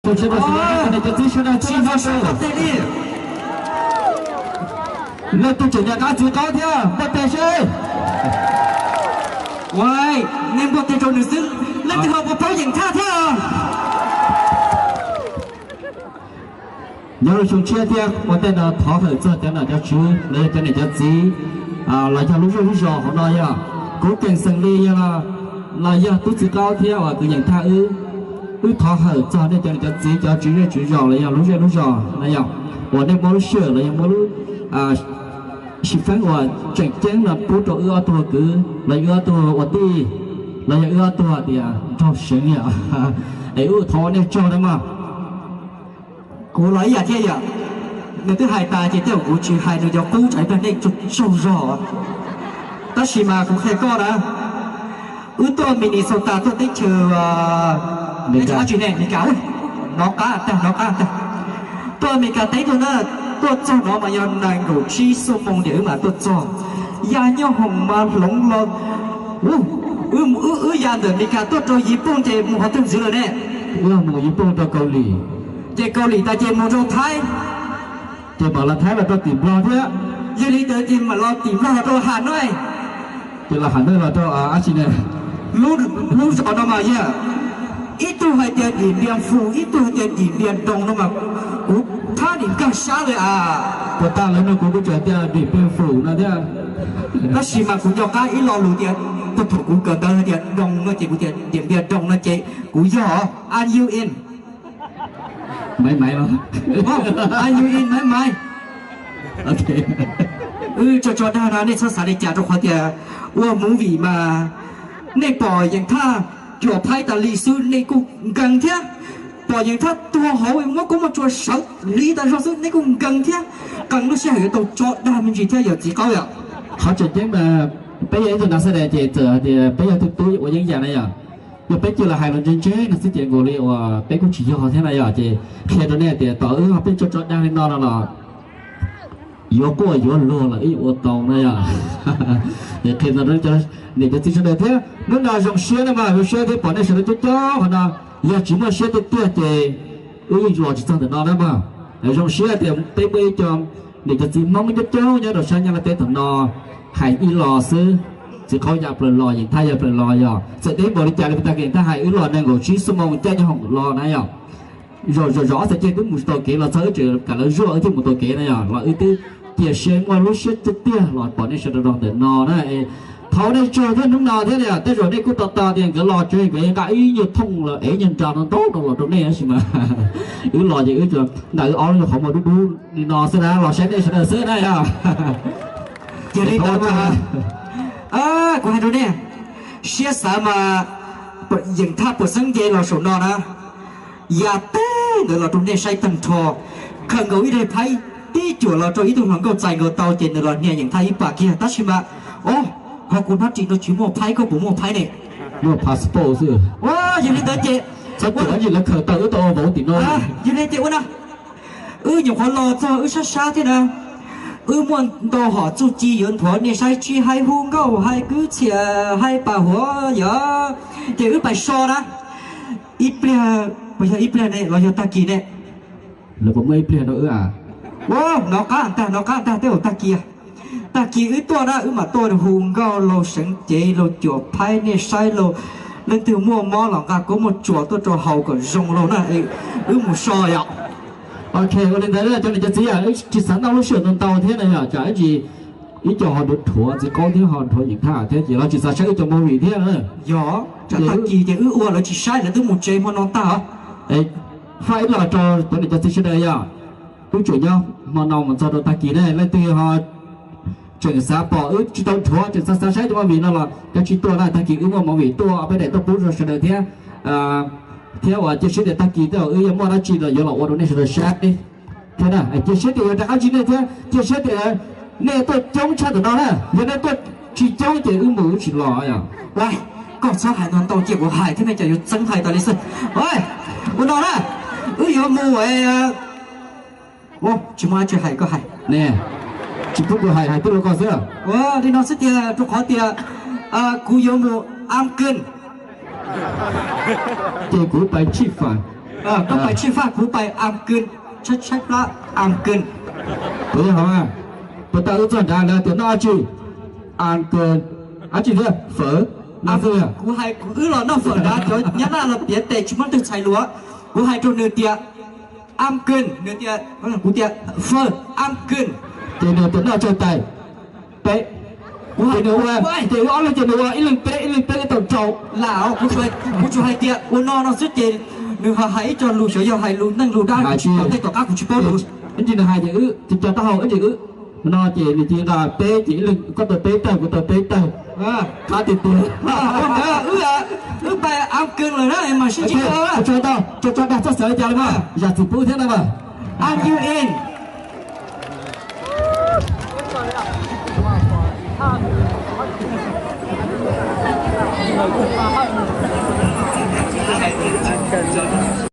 Tus tsis npaj txog cov niam cov txiv sawv daws tsis npaj txog tej li. Leej twg tseem nco qab txiv qaub thiab npaj teg seb. Ua, nej npaj teg rau nws xwb, leej twg ho puas paub Yeem Thaj thiab? Nyob lub xyoo tshiab thiab ua ntej no thov hawm txog cov nom cov tswv los yog cov niam cov txiv, los yog lub zej lub zos hauv no yog kuv Keem xeem Lis yog los yog tub txiv qaub thiab uas kwv Yeem Thaj wb, wb thov hawm txog nej cov niam cov txiv cov tswv zej tswv zos los yog lub zej lub zos no yog uas nej muab lub sij hawm los yog muab lub xim feeb uas tseem ceeb no pub rau wb ob tug kwv los yog wb ob tug ua tij los yog wb ob tug tias nraug seev yom. Es wb thov ua nej tsaug na mog. Kuv los ib yam thiab yom, nws twb hais tas ces tej zaum kuv tsis hais nws cov qub tsam ib pliag nej tsaug zog. Tab sis mas kuv qhia koj na, wb tuaj Minnesota tuaj teb chaws Meskas, hnov qab tag, hnov qab tag. Tuaj Amelikas teb tuaj na, tuaj txog no mas yog nees nkaum tsib xuab moos tias wb mam tuaj txog. Yaj nyob hoom mas hloov los, wb ya ntawm Amelikas tuaj rau Yiv Pooj ces mus qhov twg ntxiv lawm ne? Wb mus Yiv Pooj rau Kaus Lim. Ces Kaus Lim tas ces mus rau Thaib. Ces mam los Thaib los rau tim Nplog thiab. Yog li ntawd ces mam los tim Nplog los rau Has Noj. Ces los Has Noj los rau dab tsi ne? Lub zos no mas yog ib tug hais tias Dim Npias Fus, ib tug hais tias Dim Npias Doos no mas kuv thab dim nkag sab li as. Puas tas lawv nug kuv, kuv tseem tias Dim Npias Fus no thiab. Tab sis mas kuv nco qab ib lo lus tias, thaum kuv kawm ntawv hais tias Doos no ces kuv tias Dim Npias Doos no ces kuv yog, are you in? Maiv maiv los? Are you in maiv maiv? Wb tso tso dag no nej txhob xav li cas rau qhov tias ua movie mas nej pom Yeem Thaj cuam phaib tas li xwb nej kuj nkees thiab, pom Yeem Thaj tuag hauv muab koob muaj tsua sawv hliv tas zog xwb nej kuj nkees thiab. Qee lub sij hawm yuav tau tso dag me ntsis thiab yom txiv qaub yom. Qhov tseem ceeb mas peb yog ib tug nas xab das ces txawm hais tias peb yog tug tub ua yeeb yam na yom, yog peb cia los hais los ntse ntse no xwb ces nkaus li uas peb kuj tsis yog thiab na yom. Ces qhia rau nej tias tom wb ho peb tso tso dag li no no los yuav quaj yuav luag los ib yam ua tau na yom. Qhia no rau cov niam cov txiv sawv daws thiab hnub no zoo siab na mas zoo siab thiab pom nej sawv daws coob coob qhov no. Yog tsis muaj siab tiag tiag ces wb yeej los tsis txog ntawm no na mog. Zoo siab tias peb muaj ib co niam cov txiv Hmoob coob coob nyob rau sab Nyab Laj teb tom no hais ib los xwb. Txiv qaub ya plaws los, Yeem Thaj ya plaws los yog txawm deb npaum li cas li puas tag Yeem Thaj hais wb los nees nkaum tsib xuab moos caij nyob hoom los na yom. Zom zom ob txhais ceg twb mus tsis tau kev los txog wb tseem kam lawv zuaj wb thiaj mus tau kev na yom, los wb twb cia siab muaj lub siab tiag tiag los pom nej sawv daws rau ntawm no na. Thov nej tsaug thiab hnub no thiab na yom, tej zaum nej kuj tos tos tias nkawd los tsev nkawd nqa ib nyuag thooj los ev nyuag nra no ntau no los rau nej tab sis mas wb los ces wb nqa wb ob lub nyuag qhov muag dub dub li no xwb na los saib nej sawv daws xwb na yom. Cia li ntawd mas kuv hais rau nej, siab xav mas Yeem Thaj puas xeeb nce los saum no na, ya teb ntawd los rau nej saib tag nrho. Khaws nkaus ib daim phaib tib cuam los rau ib tug hluas nkauj txais nkaus tau ces nws los hnia Yeem Thaj ib pas kiag tab sis mas, o, ho kuv hnab ris no tsis muaj phaib, koj puas muaj phaib ne? Muaj passport xwb. Yog li ntawd ces, txhob cuam, lawv khaws tau wb tau ua vauv tim no. Yog li ces ua na, wb nyuam qhuav los txog wb sab sab thiab na, wb muaj ntau hom txuj ci yuav nthuav nej saib tsis hais hu nkauj hais kwv txhiaj hais pam huam yom, ces wb pais so na. Ib pliag, puas yog ib pliag ne los yog tag kis ne? Lawv puas muaj ib pliag rau wb a? Hnov qab ntag, hnov qab ntag, tej zaum tag kis, tag kis wb tuaj na wb mam tuaj hu nkauj lauj, seev cev lauj, cuam phaib nej saib lauj, leej twg muaj mob los nqa koob muaj tsuas tuaj rau haus kom zoo lauj na, wb mus so yom. Ok, ua li ntawd cov niam cov txiv, wb tsis xav noj lub sij hawm ntau ntau thiab na yom, tsam ib ntsis ib co ho dhuav txiv qaub thiab ho dhuav Yeem Thaj thiab ces lawv tsis xav saib wb cov movie thiab na. Yog, tsam tag kis ces wb ua lawv tsis saib lawv twb mus tsev hmo no tag os. Faj ib los rau cov niam cov txiv sawv daws yom, wb tseem nyob hmo no mus txog rau tag kis ne, leej twg ho tseem xav pom wb tsis tau dhuav tseem xav xav saib cov movie no los kav tsij tuaj na, tag kis wb muaj movie tuaj peb daim tuaj pub rau sawv daws thiab, thiab uas cia siab tias tag kis tej zaum wb yuav muaj dab tsi los yuav los ua rau nej sawv daws saib thiab na. Cia siab tias yuav rov qab ntsib nej thiab cia siab tias nej tuaj coob tshaj ntawm no na, yog nej tuaj tsis coob ces wb mus wb tsis los yom. Koj txhob hais no ntau cia kuv hais thiab nej cov yuav txeeb hais tas li xwb. Ua no na, wb yuav mus, tsis muaj dab tsi hais koj hais ne. Tsis pub kuv hais, hais twb rau koj xwb. Ua li no xwb tiag rau qhov tias kuv yuav mus Am Keej. Ces kuv pais Tshij Fam. Koj pais tshij faj, kuv pais am kwn, tshaib tshaib plab am kwn. Puas tau wb txog nrad lawv tias noj dab tsi? Am kwn, dab tsi thiab? Fawm. Kuv hais kuv wb los noj fawm nrad, cov nyab laj los piav tes tsis muaj leej twg txhais lus. Kuv hais rau nws tias am kwn, nws tias, kuv tias fawm am kwn. Ces nws tias noj tsau tais peb. Ces nws ua, ces wb ob leeg ces nws ua ib leeg peb ib leeg peb ib tau rau. Lam, kuv tsuas hais tias ua no no xwb ces nws ho hais ib co lus xyov yog hais lus neej lus dab, tom tej tom qab kuv tsis paub lus. Ib ntsis nws hais ces wb tis co taub hau ib ntsis wb no ces nws cia nqa peb ces ib leeg koj tau peb tawg kuv tau peb tawg. Qab tiag tiag. Wb, wb pais am kwn lawm na, mas sib ntsib tso tso dag txoj xav li cas li mas yam txim pub thiab na mas. Am kwn in.